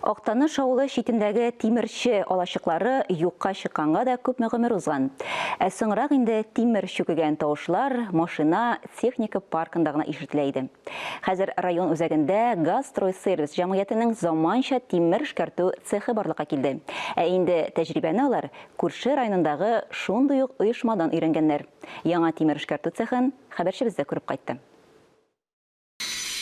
Актаныш авылы читендәге тимерче алачыклары юкка чыкканга да күпме гомер узган. Ә соңрак инде тимер чүкегән тавышлар машина, техника паркында гына ишетелә иде. Хәзер район үзәгендә Газстройсервис җәмгыятенең заманча тимер эшкәртү цехы барлыкка килде. Ә инде тәҗрибәне алар күрше районындагы шундый ук оешмадан өйрәнгәннәр. Яңа тимер эшкәртү цехын хәбәрчебез дә күреп кайтты.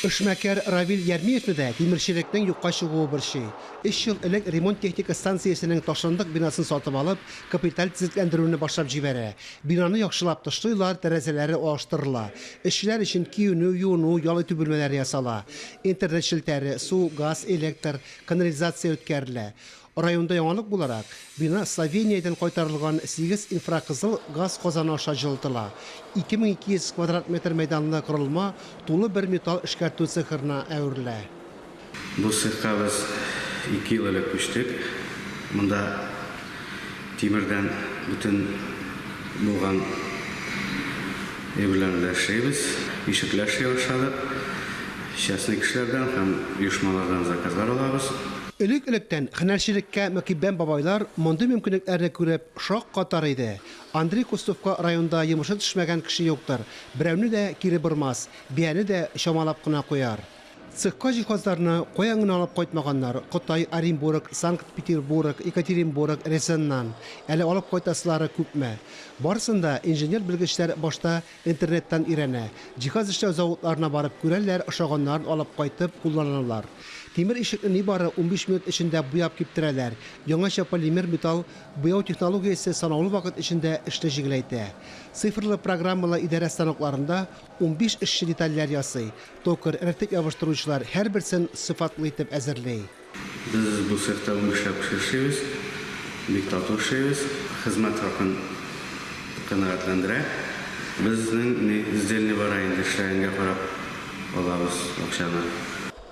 Эшмәкәр Равил Ярмиевны да тимерчелекнең юкка чыгуы борчый. Өч ел элек ремонт-техника станциясенең ташландык бинасын сатып алып, капиталь төзекләндерүне башлап җибәрә. Бинаны яхшылап тышлыйлар, тәрәзәләре алыштырыла. Эшчеләр өчен киенү, юыну, ял итү бүлмәләре ясала. Интернет челтәре, су, газ, электр, канализация үткәрелә. Районда яңалык буларак, бина Словениядән кайтарылган сигез инфракызыл газ казаны аша җылытыла. 2200 квадрат метр мәйданлы корылма тулы бер металл эшкәртү цехына әверелә. Бу цехка без ике ел элек күчтек. Монда тимердән бөтен булган әйберләрне дә эшлибез. Ишекләр эшли башладык. Частный кешеләрдән һәм оешмалардан заказлар алабыз. Элек-электән һөнәрчелеккә мөкиббән бабайлар мондый мөмкинлекләрне күреп шаккатар иде. Андрей Кустовка районда йомышы төшмәгән кеше юктыр, берәүне дә кире бормас, бияне дә чамалап кына куяр. Цехка җиһазларны каян гына алып кайтмаганнар, Кытай, Оренбург, Санкт-Петербург, Екатеринбург, Рязаньнан. Әле алып кайтасылары күпме. Барысын да инженер-белгечләр башта Интернеттан өйрәнә. Җиһаз эшләү заводларына барып күрәләр, ошаганнарын алып кайтып, кулланалар. Тимер ишекне нибары 15 минут эчендә буяп киптерәләр. Яңача полимер металл буяу технологиясе санаулы вакыт эчендә эшне җиңеләйтә. Цифрлы программалы идарә станокларында 15 эшче детальләр ясый. Токарь, рәтләп ябыштыручылар һәрберсен сыйфатлы итеп әзерли. Без бу цехта унбишләп кеше эшлибез. Бик тату эшлибез. Хезмәт хакын канәгатьләндерә. Безнең ни, сдельный бара инде, эшләгәнгә карап алабыз акчаны.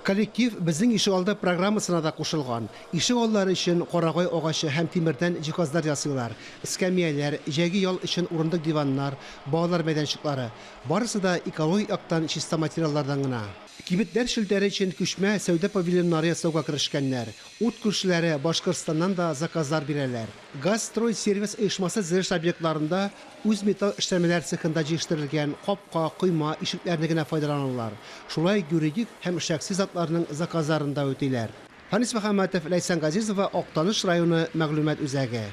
Коллектив Безнең ишегалды программасына да кушылган. Ишегаллары өчен карагай агачы һәм тимердән җиһазлар ясыйлар, эскәмияләр, җәйге ял өчен урындык-диваннар, балалар мәйданчыклары. Барысы да экологик яктан чиста материаллардан гына. Кибетләр челтәре өчен күчмә сәүдә павильоннары ясауга керешкәннәр. Ут күршеләре Башкортстаннан да заказлар бирәләр. Газстройсервис оешмасы төзелеш объектларында үз металл эшләнмәләр цехында җитештерелгән капка, койма, ишекләрне генә файдаланалар. Шулай ук юридик һәм шәхси затларның заказларын да үтиләр. Фәнис Мөхәммәтов, Ләйсән Газизова, Актаныш районы мәгълүмат үзәге.